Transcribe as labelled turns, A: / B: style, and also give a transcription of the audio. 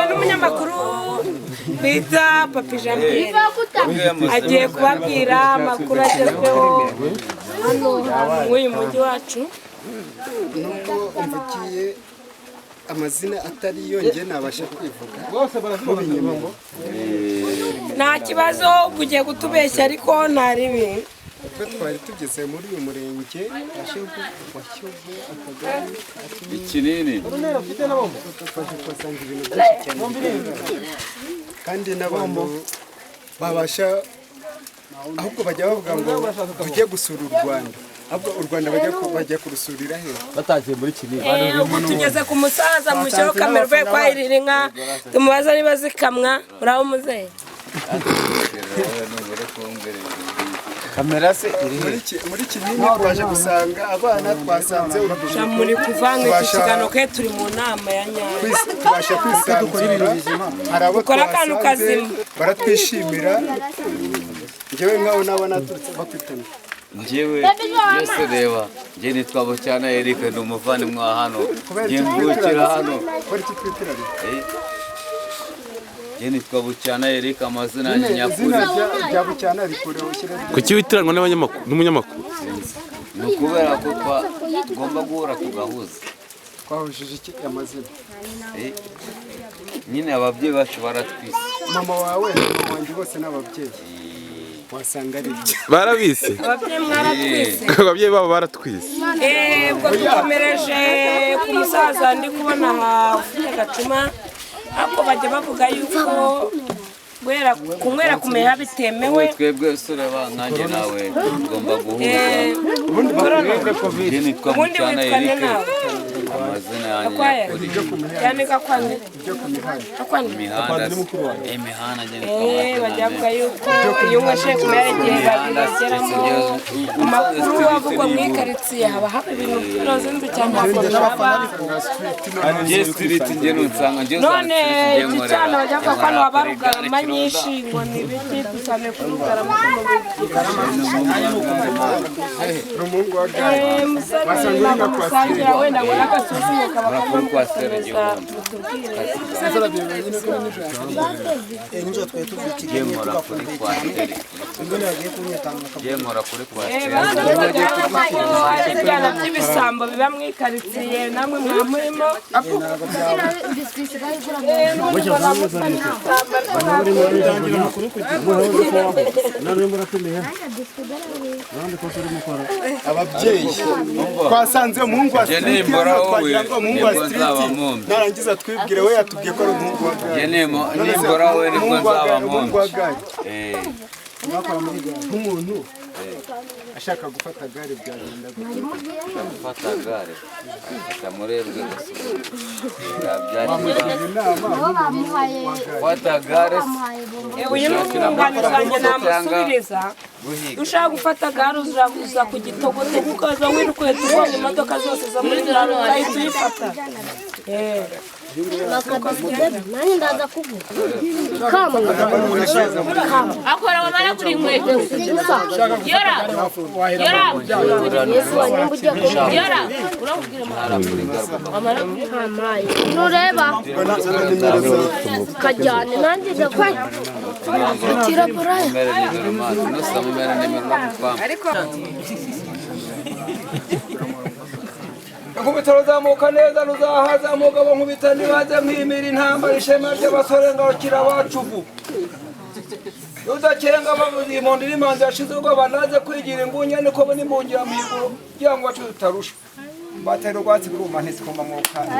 A: N'umunyamakuru bita Papi Jean Pierre agiye kubabwira amakuru agezweho hano muri uyu mujyi wacu.
B: Nubwo umvugiye amazina atari yo, njye nabasha kwivuga mubinyemeye.
A: Nta kibazo, ugiye kutubeshya ariko nta ribi.
B: Ubwo twari tugeze muri uyu murenge wa Shyogwe, akagari
C: Ikinini.
B: twaje tuhasanga ibintu byinshi cyane bigaragara, kandi n'abantu babasha ahubwo bajya bavuga ngo tujye gusura u Rwanda, ahubwo u Rwanda bajya kurusurira he?
D: Batagiye muri Kinini.
A: Ubu tugeze ku musaza, mushyiraho kamera uvuye kwahirira inka, tumubaza niba zikamwa. Uraho muzehe?
D: Kamera se iri he?
B: Muri Kinini twaje gusanga abana, twasanze urubyiruko
A: Muri kuvanga iki
B: tubasha
A: kiganiro ke turi mu nama ya nyayo.
B: Tubasha kwisanzura, hari abo
A: Dukore akantu
B: twasanze
A: kazima.
B: baratwishimira. Njyewe nkaho naba naturutse bakwitana.
C: Njyewe byose, reba, njye nitwa Bucyana Eric, ndi umuvandimwe wa hano.
B: Kubera
C: Njye
B: iki
C: mvukira
B: twitiranya?
C: hano.
B: Kubera iki twitiranya?
C: Eh, njye nitwa Bucyana Eric, amazina yanjye
B: Nyine
C: nyakuri.
B: izina rya Bucyana rikure ushyire rya
E: Kuki witiranwa n'umunyamakuru?
C: Ni ukubera ko tugomba guhura tugahuza.
B: Twahujije iki amazina?
C: Eh, nyine ababyeyi bacu baratwise.
B: Mama wawe na mama wanjye bose ni ababyeyi, wasanga ari ibyo.
E: Barabise.
A: Ababyeyi mwaratwise.
E: Ababyeyi babo baratwise.
A: Ubwo dukomereje ku musaza, ndi kubona aha ufite agacuma, ariko bajya bavuga yuko kunywera ku miheha bitemewe.
C: Ubu twebwe ureba nkanjye nawe tugomba guhuza. Njye nitwa
A: Ubundi
C: Bucyana
A: witwa nde
C: Eric,
A: nawe?
C: amazina yanjye
A: Gakwaya.
C: nyakuri.
A: Cyane Gakwande. Gakwande.
C: Imihanda, imihanda, njye nitwa
A: Bajya
C: amazina
A: bavuga yuko iyo unywesheje ku miheha igihe babigeramo amakuru avugwa muri karitsiye, haba haba ibintu by'uruzinzi cyane, ntabwo bihaba.
C: Njye street, njye nunsanga, njye usanga
A: None
C: street njye
A: iki
C: nkorera.
A: cyana bajya bavuga ko hano haba
C: Nkorera kuri
A: rugarama
C: gare.
A: nyinshi, ngo ni ibiki dusane kuri rugarama?
B: Uri umuhungu wa gare.
A: Musore,
B: Wasanga uri
A: ntabwo
B: nka kwasiteri.
A: musangira wenda ngo n'agasuzumo kaba
C: Nkora kuri kwasiteri
A: kagomba
C: igihumbi.
A: mutubwire.
C: Njye nkora kuri kwasiteri, kuri Ngiye nkora kuri kwasiteri.
A: Hari ibyana by'ibisambo biba mu ikaritsiye namwe mwamurimo.
B: Ababyeyi twasanze umuhungu wa street hano, twagira ngo umuhungu wa street narangiza twibwire, we yatubwiye ko ari umuhungu wa gare.
C: Nimbora we nibwo nzaba
B: umuhungu wa
C: mpunzi.
B: gare. Nk'umuntu ashaka gufata gare byagenda gute?
C: Gufata gare fata murebwe gufata gare.
A: Uyu ni umwunganizi wanjye namusubiriza. Ushaka gufata gare uza ku Gitogoto, ukaza wirukweta ubonye imodoka zose zo muri gare ugahita uyifata.
F: Nanjye ndaza kuvuga kamwe
G: akora wamara kuri inkweto yora yora yora uramubwira
F: nureba kajyane nanjye ndakwa tira buraya.
H: Nkubita ruzamuka neza ruzahaza mugabo, nkubita nibaze nkimira intambara ishema ry'abasore ngarukira abacu rudakenga bavuze impundu n'imanzi yashize ubwoba naze kwigira ingunya niko n'imbungira mihigo kugira ngo bacu tutarusha batera urwatsi rwuma ntisikoma mu rukanda.